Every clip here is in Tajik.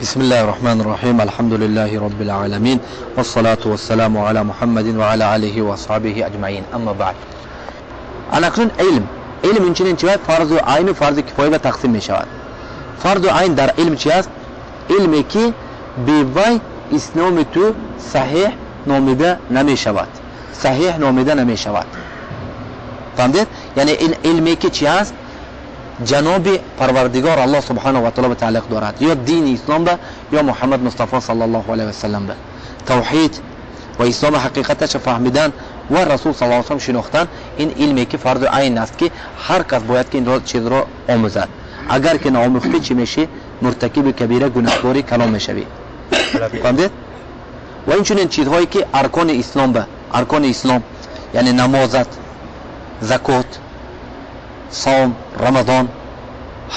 بسم الله الرحمن الرحيم، الحمد لله رب العالمين، والصلاة والسلام على محمد وعلى آله وأصحابه أجمعين، أما بعد. Акнун илм инчунин чи фарзу айну фарзи кифоя ба тақсим мешавад. Фарзу айн дар илм чи аст? Илме ки бевай исломи ту саҳеҳ номида намешавад, саҳеҳ номида намешавад. Фаҳмдед? Яъне ин илме ки чи аст, ҷаноби Парвардигор Аллоҳ субҳанаҳу ва таъала ба тааллуқ дорад, ё дини ислом ба, ё Муҳаммад Мустафо саллаллоҳу алайҳи васалам ба, тавҳид ва исломи ҳақиқаташа фаҳмидан ва Расул саллаллоҳу алайҳи васалам шинохтан. Ин илме ки фарзу айн аст, ки ҳар кас бояд ки ин чизро омӯзад. Агар ки наомӯхтӣ, чӣ мешӣ? Муртакиби кабира, гунаҳкори калон мешавӣ. Фаҳмдед? Ва инчунин чизҳое ки аркони ислом ба, аркони ислом, яъне намозат, закот, савм, Рамазон,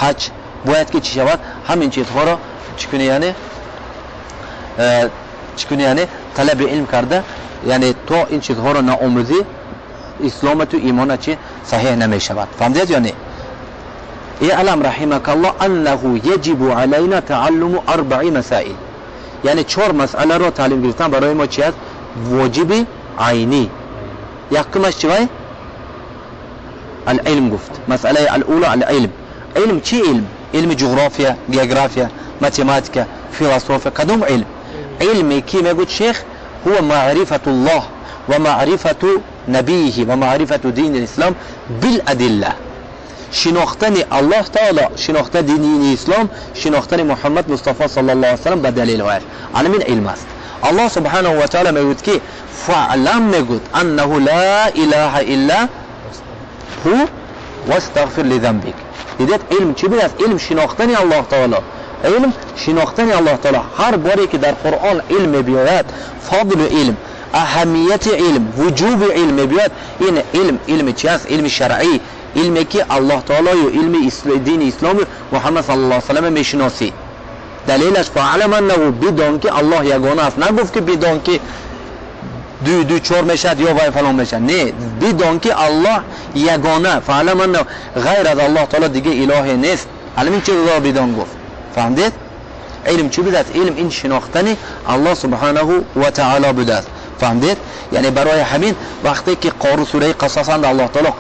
ҳаҷ, бояд ки чӣ шавад? Ҳамин чизҳоро чӣ кунӣ? Яъне чӣ кунӣ? Яъне талаби илм карда, яъне то ин чизҳоро наомӯзӣ, исломату имона чи саҳеҳ намешавад. Фаҳмдед ё не? اعلم رحمك الله أنه يجب علينا تعلم أربع مسائل. Яъне чор масъаларо таълим гирифтан барои мо чи аст? Воҷиби айнӣ. Якумаш чи? Вай العلم гуфт. Масъалаи الأولى العلم. Илм чи илм? Илми ҷуғрофия, география, математика, философия? Кадом илм? Илме ки мегӯд шех: هو معرفة الله ومعرفة نبيه ومعرفة دين الإسلام بالأدلة. Шинохтани Аллоҳ таоло, шинохтани дини ислом, шинохтани Муҳаммад Мустафо саллаллоҳу алайhi васалам ба далелҳояш. Ҳамин илм аст. Аллоҳ субҳанаҳу ва таала мегӯяд ки فاعلم, мегӯд, أنه لا إله إلا هو واستغفر لذنبك. Дидед, илм чӣ будааст? Илм шинохтани Аллоҳ таоло, илм шинохтани Аллоҳ таоло. Ҳар боре ки дар Қуръон илм мебиёяд, фадлу илм, аҳамияти илм, вуҷуби илм мебиёяд, ин илм илми чи аст? Илми шаръӣ, илме ки Аллоҳ таолою илми дини ислому Муҳаммад саллаллоҳу салам мешиносӣ. Далелаш: فاعلم أنه, бидон ки Аллоҳ ягона аст. Нагуфт ки бидон ки ду ду чор мешавад ё вай фалон мешавад. Не, бидон ки Аллоҳ ягона. فاعلم أنه, ғайр аз Аллоҳ таоло дига илоҳе нест. Ҳамин чизро бидон гуфт. Фаҳмдед, илм чӣ будааст? Илм ин шинохтани Аллоҳ субҳанаҳу ва таоло будааст. Фаҳмдед? Яъне барои ҳамин вақте ки Қорун, сураи Қасасанд, Аллоҳ таоло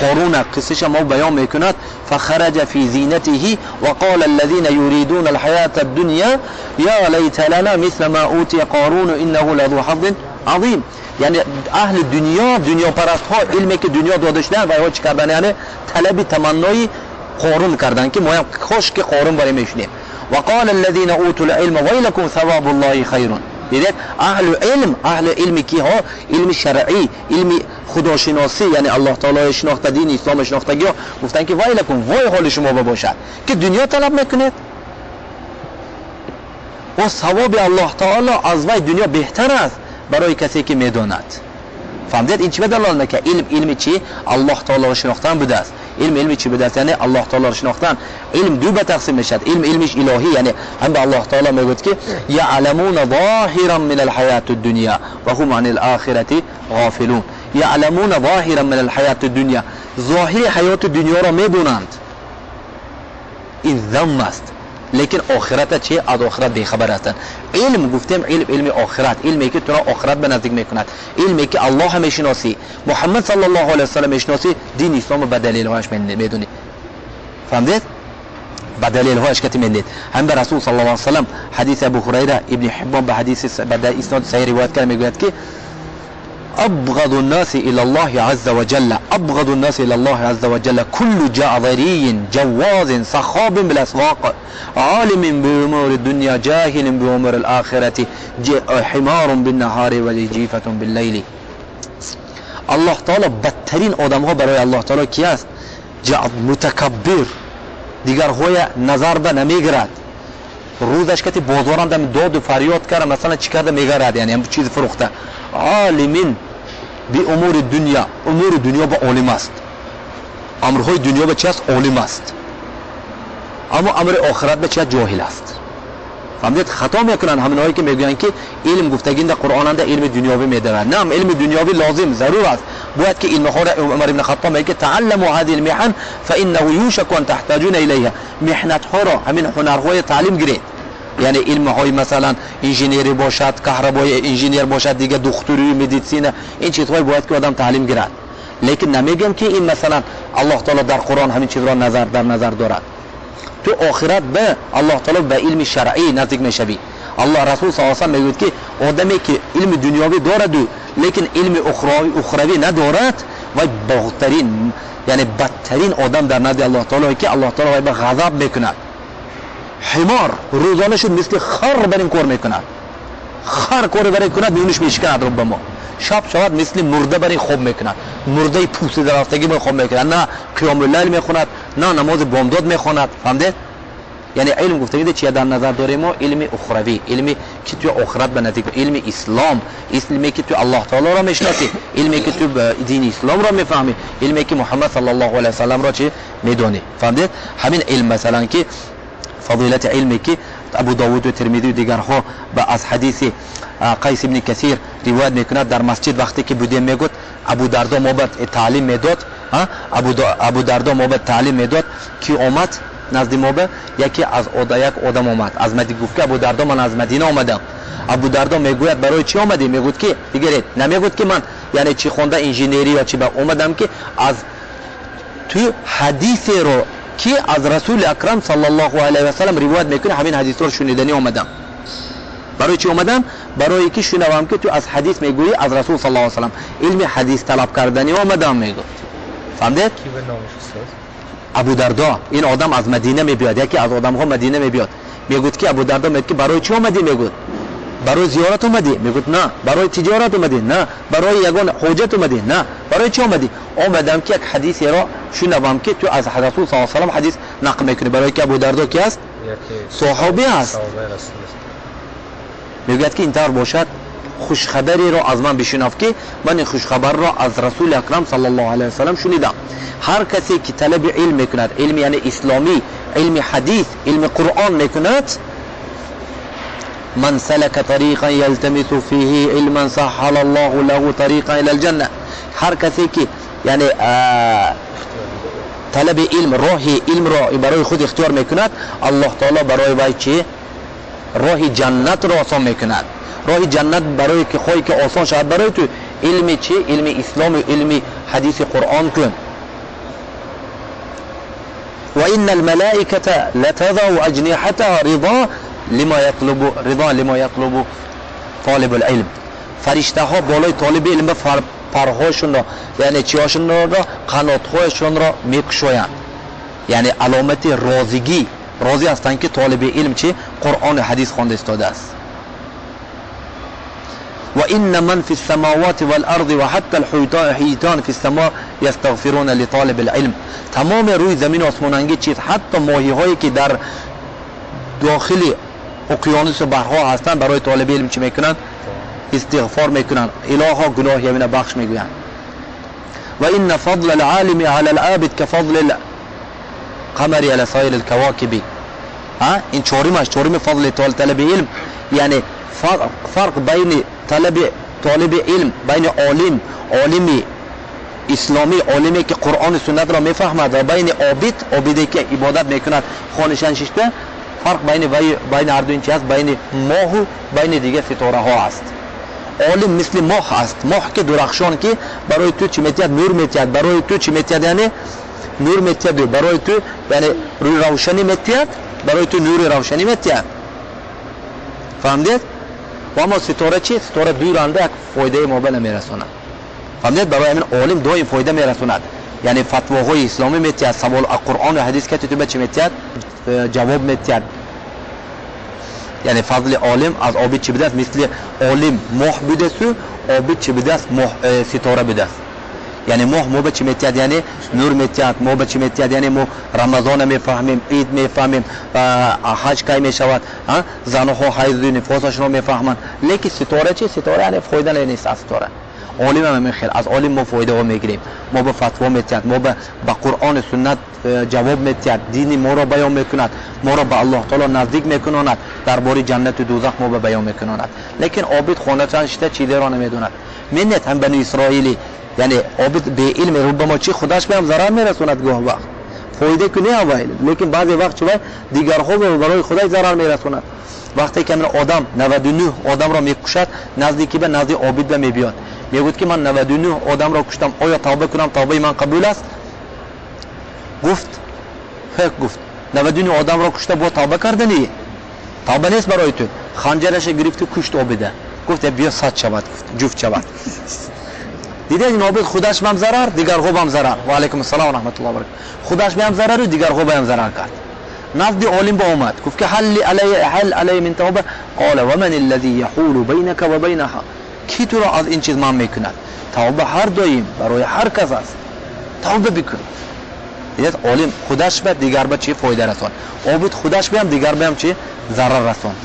Қоруна қиссаша мо баён мекунад: فخرج في زينته وقال الذين يريدون الحياة الدنيا يا ليت لنا مثل ما أوتي قارون إنه لذو حظ عظيم. Яъне аҳли дунё, дунёпарастҳо, илме ки дунё дода шудан, вайҳо чӣ кардан? Яъне талаби таманнои Қорун кардан, ки моям кош ки Қорун баре мешунем. وقال الذين أوتوا العلم ويلكم ثواب الله خير. Дидед, аҳлу илм, аҳли илми киҳо? Илми шаръӣ, илми худошиносӣ, яъне Аллоҳ таолои шинохта, дини исломи шинохтагиҳо гуфтанд ки ويلكم, вой ҳоли шумо бошад, ки дунё талаб мекунед, о савоби Аллоҳ таоло аз вай дунё беҳтар аст барои касе ки медонад. Фаҳмдед, ин чӣ ба далолат мекунад? Илм илми чӣ? Аллоҳ таолоро шинохтан будааст. Илм илми чӣ будааст? Яъне Аллоҳ таолоро шинохтан. Илм ду ба тақсим мешавад: илм илми илоҳӣ, яъне ҳам ба Аллоҳ таоло мегӯяд ки يعلمون ظاهرا من الحياة الدنيا وهم عن الآخرة غافلون. يعلمون ظاهرا من الحياة الدنيا, зоҳири ҳаёти дунёро медонанд, ин замм аст, лекин охирата чи? Аз охират бехабар ҳастанд. Илм гуфтем, илм илми охират, илме ки туро охират ба наздик мекунад, илме ки Аллоҳа мешиносӣ, Муҳаммад саллаллоҳу алайҳи васалам мешиносӣ, дини исломо ба далелҳояш медонӣ. Фаҳмдед? Ба далелҳояш кати мендед. Ҳамин ба Расул саллаллоҳу алайҳи васалам, ҳадиси Абу Ҳурайра, Ибни Ҳиббон ба ҳадиси ба исноди саҳih ривоят карда, мегӯяд ки أبغض الناس إلى الله عز وجل، أبغض الناس إلى الله عز وجل كل جعظري جواز صخاب بالأسواق، عالم بأمور الدنيا، جاهل بأمور الآخرة، حمار بالنهار وجيفة بالليل. Аллоҳ таоло бадтарин одамҳо барои Аллоҳ таоло ки аст? Мутакаббир, дигарҳоя назар ба намегирад, рӯзаш кати бозорам доду фарёд кара, масалан, чӣ карда мегарад, яъне чизи фурӯхта. عالم بأمور الدنيا, умури дунё ба олим аст, амрҳои дунё ба чи аст? Олим аст, аммо амри охират ба чи аст? Ҷоҳил аст. Фаҳмидед? Хато мекунанд ҳаминҳое ки мегӯянд ки илм гуфтагинда Қуръонанда илми дунёвӣ медарад. Нам, илми дунёвӣ лозим, зарур аст, бояд ки илмҳоро. Умар ибн Хаттоб мегӯяд ки تعلموا هذه المهن فإنه يوشك أن تحتاجون إليها. Меҳнатҳоро, ҳамин ҳунарҳои таълим гиред. Яъне илмҳои, масалан, инженерӣ бошад, каҳрабои инженер бошад, дига духтурию медицина, ин чизҳое бояд ки одам таълим гирад. Лекин намегӯям, ки ин, масалан, Аллоҳ таоло дар Қуръон ҳамин чизро дар назар дорад. Ту охират ба Аллоҳ таоло ба илми шаръӣ наздик мешавӣ. Аллоҳ Расул са салам мегӯяд, ки одаме ки илми дунёвӣ дораду, лекин илми ухравӣ надорад, вай боғтарин, яъне бадтарин одам дар назди Аллоҳ таоло, ки Аллоҳ таоло вай ба ғазаб мекунад. Ҳимор рӯзона шуд, мисли хар бар ин кор мекунад, хар коре бар ин кунад, миёниш мешиканад. Руббамо шаб шавад, мисли мурда бар ин хоб мекунад, мурдаи пӯсида рафтагӣ хоб мекунад, на қиёмуллайл мехонад, на намози бомдод мехонад. Фаҳмдед? Яъне илм гуфтагиде чия дар назар дорем мо? Илми ухравӣ, илме ки ту охират ба наздик, илми ислом, илме ки ту Аллоҳ таолоро мешиносӣ, илме ки ту дини исломро мефаҳмӣ, илме ки Муҳаммад саллаллоҳу алайҳи васалламро чи медонӣ. Фаҳмдед? Ҳамин илм, масалан, ки фазилати илме ки Абу Довуду Термидию дигарҳо ба аз ҳадиси Қайс ибни Касир ривоят мекунад: дар масҷид вақте ки будем, мегӯд, Абу Дардо мо ба таълим медод, Абу Дардо мо ба таълим медод, ки омад назди мо ба яке аз як одам омад аз Мадина. Гуфт ки: «Абу Дардо, ман аз Мадина омадам». Абу Дардо мегӯяд: «Барои чӣ омадӣ?» Мегӯяд ки дигаред намегӯяд ки ман, яъне чӣ хонда, инженерӣ ё чӣ ба омадам, ки аз ту ҳадисеро ки аз Расули Акрам саллаллоҳу алайҳи васалам ривоят мекунӣ, ҳамин ҳадисро шуниданӣ омадам. Барои чӣ омадам? Барое ки шунавам, ки ту аз ҳадис мегӯӣ аз Расул саллаллоҳу алайҳи васалам, илми ҳадис талаб карданӣ омадам, мегуфт. Фаҳмдед? Абу Дардо, ин одам аз Мадина мебиёд, яке аз одамҳо Мадина мебиёд. Мегӯяд ки Абу Дардо мегӯяд ки: «Барои чӣ омадӣ?» Мегӯяд: «Барои зиёрат омадӣ?» Мегӯяд: «На». «Барои тиҷорат омадӣ?» «На». «Барои ягон ҳоҷат омадӣ?» «На». «Барои чӣ омадӣ?» «Омадам, ки як ҳадисеро шунавам, ки ту аз Расул са салам ҳадис нақл мекунӣ». Барое ки Абу Дардо ки аст? Соҳобӣ аст. Мегӯяд ки ин тавр бошад, хушхабареро аз ман бишунав, ки ман ин хушхабарро аз Расули Акрам саллаллоҳу алайҳи васалам шунидам. Ҳар касе ки талаби илм мекунад, илми, яъне исломӣ, илми ҳадис, илми Қуръон мекунад, من سلك طريقا يلتمس فيه علما سهل الله له طريقا الى الجنة. Ҳар касе ки, яъне, талаби илм, роҳи илмро барои худ ихтиёр мекунад, Аллоҳ таоло барои вай чӣ? Роҳи ҷаннатро осон мекунад. Роҳи ҷаннат барое ки хоҳӣ ки осон шавад барои ту, илми чӣ? Илми ислому илми ҳадиси Қуръон кун. وإن الملائكة لتضع أجنحتها رضا لما يطلب طالب العلم. Фариштаҳо болои толиби илм парҳояшонро, яъне чиҳошонро, қанотҳояшонро мекушоянд, яъне аломати розигӣ, розӣ ҳастанд, ки толиби илм чи? Қуръону ҳадис хонда истодааст. وإن من في السماوات والأرض وحتى الحيتان في السماء يستغفرون لطالب العلم. تمام روی زمین، آسمانانگی چیز، حتی ماهی هایی که در داخل اقیانوس و بحرها هستند، برای طالب علم چی میکنند؟ استغفار میکنند، الها گناه یمینه بخش میگویند. و ان فضل العالم على العابد كفضل القمر على سایر الكواكب. این چهارمش، چهارم فضل طلب علم، یعنی فرق بین طالب علم، بین عالم، عالمی اسلامی، عالمی که قرآن و سنت را میفهمد، و بین عابد، عابدی که عبادت میکند خانه نشسته، فرق بین هر دو این چی است؟ بین ماه و بین دیگه ستاره ها است. عالم مثل ماه است، ماه که درخشان، که برای تو چی میتید؟ نور میتید. برای تو چی میتید؟ یعنی نور میتید برای تو، یعنی روی روشنی میتید برای تو، نور روشنی میتید. فهمدید؟ و اما ستاره چی؟ ستاره دورانده، یک فایده ما به نمیرساند. فهمدید؟ برای همین عالم دائم فایده میرساند، یعنی فتواهای اسلامی میتید، سوال قرآن و حدیث که تو به چی میتید؟ جواب میتید. یعنی فضل عالم از عابد چی بوده است؟ مثل عالم ماه بوده است، عابد چی بوده است؟ ماه، ستاره بوده است. یعنی ماه ما به چی میتید؟ یعنی نور میتید. ما به چی میتید؟ یعنی ما رمضان میفهمیم، عید میفهمیم، حج کی میشود، زنها حیض و نفاسشون رو میفهمند. لیکن ستاره چی؟ ستاره یعنی فایده نیست از ستاره. عالم هم همین خیر، از عالم ما فایده ها میگیریم، ما به فتوا میتید، ما به قرآن و سنت جواب میتید، دین ما را بیان میکند، ما را به الله تعالی نزدیک میکناند، درباره جنت و دوزخ ما به بیان میکناند. لیکن عابد خانه نشسته چیزی را نمیدوند. منت هم بنی اسرائیلی، یعنی عابد به علم ربما چی؟ خودش به هم ضرر میرسوند گاه وقت، فایده کنه اول، لیکن بعضی وقت چی؟ دیگرها برای خدای ضرر میرسوند. Вақте ки одам 99 одамро мекушад, назди ки ба назди обид ба мебиёд, мегӯяд ки ман 99 одамро куштам, оё тавба кунам, тавбаи ман қабул аст? Гуфт, ҳек гуфт, 99 одамро кушта бо тавба карданӣ, тавба нест барои ту. Ханҷараша гирифту кушт обида. Гуфт, биё 100 шавад, гуфт, ҷуфт шавад. Дидед, ин обид худаш бам зарар, дигарҳо бам зарар. Ва алайкум ассалом ва раҳматуллоҳи ва баракатуҳ. Худаш бам зарару дигарҳо бам зарар кард. Назди олим ба омад, гуфт ки ҳал алайя мин тавба? Қола ва ман аллази яҳулу байнака ва байнаҳа. Ки туро аз ин чиз манъ мекунад? Тавба ҳар доим барои ҳар кас аст, тавба бикун. Дидед, олим худаш ба дигар ба чӣ фоида расон, обид худаш биам дигар биам чӣ зарар расон.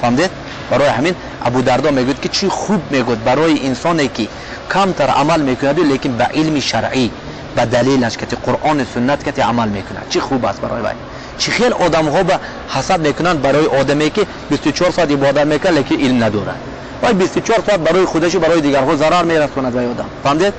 Фаҳмдед? Барои ҳамин Абу Дардо мегӯяд ки чӣ хуб мегӯяд барои инсоне ки камтар амал мекунаду, лекин ба илми шаръӣ, ба далелаш кати Қуръону суннат кати амал мекунад. Чӣ хуб аст барои вай. Чӣ хел одамҳо ба ҳасад мекунанд барои одаме ки 24 соат ибодат мекунад, лекин илм надорад. Вай 24 соат барои худашу барои дигарҳо зарар мерасонад вай одам. Фаҳмдед?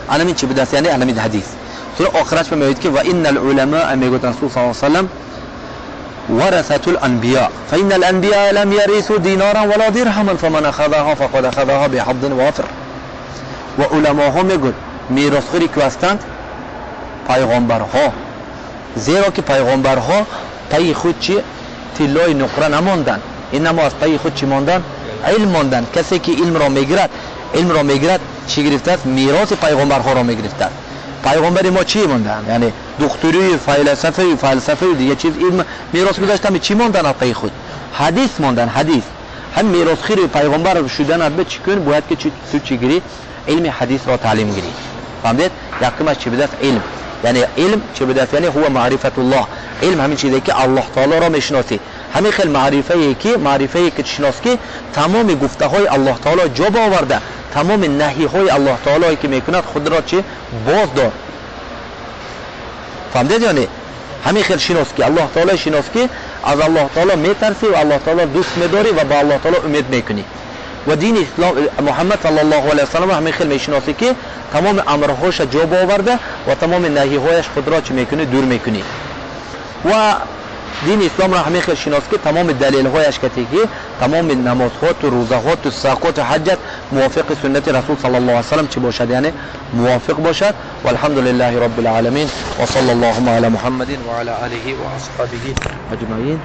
Анамин чӣ будааст? Яъне анамин ҳадис сура охираш мегӯяд ки ва инна алуламаа, мегӯяд Расул саллаллоҳу алайҳи васаллам, ورثة الأنبياء، فإن الأنبياء لم يرثوا دينارا ولا درهما، فمن أخذها فقد أخذها بحظ وافر. و علماها мегӯд меросхӯри ки ҳастанд? Пайғомбарҳо. Зеро ки пайғомбарҳо пайи худ чи тиллои нуқра намонданд, иннамо аз пайи худ чӣ монданд? Илм монданд. Касе ки илмро мегирад, илмро мегирад, чӣ гирифтааст? Мероси пайғомбарҳоро мегирифтааст. Пайғомбари мо чӣ монданд? Яъне духтурию фалсафаю фалсафаю дига чиз илм мерос гузаштан, чӣ мондан аз пайи худ? Ҳадис мондан, ҳадис. Ҳам меросхири пайғомбар шуданат ба чӣ кун? Бояд ки ту чӣ гирӣ? Илми ҳадисро таълим гирӣ. Фаҳмдед? Якумаш чӣ будааст? Илм. Яъне илм чӣ будааст? Яъне ҳува маърифатуллоҳ. Илм ҳамин чизе ки Аллоҳ таолоро мешиносӣ. Ҳамин хел маърифае ки, маърифае ки шинос ки тамоми гуфтаҳои Аллоҳ таоло ҷо боварда, тамоми наҳиҳои Аллоҳ таолое ки мекунад, худро чӣ боз дор. Фаҳмдед? Ё не? Ҳамин хел шинос ки Аллоҳ таоло шинос ки аз Аллоҳ таоло метарсӣ ва Аллоҳ таоло дӯст медорӣ ва ба Аллоҳ таоло умед мекунӣ. Ва дини ислом, Муҳаммад саллаллоҳу алайҳи васаллам ҳамин хел мешиносӣ ки тамоми амрҳоша ҷо боварда ва тамоми наҳиҳояш худро чӣ мекунӣ? Дур мекунӣ. Ва дини исломро ҳамин хел шинос ки тамоми далелҳояш кате ки тамоми намозҳоту, рӯзаҳоту, закоту, ҳаҷҷат мувофиқи суннати Расул саллаллоҳу алайҳи васаллам чӣ бошад? Яъне мувофиқ бошад. Валҳамду лиллаҳи роббил оламин, ва саллаллоҳу ала Муҳаммадин ва ала алиҳи ва асҳобиҳи аҷмаин.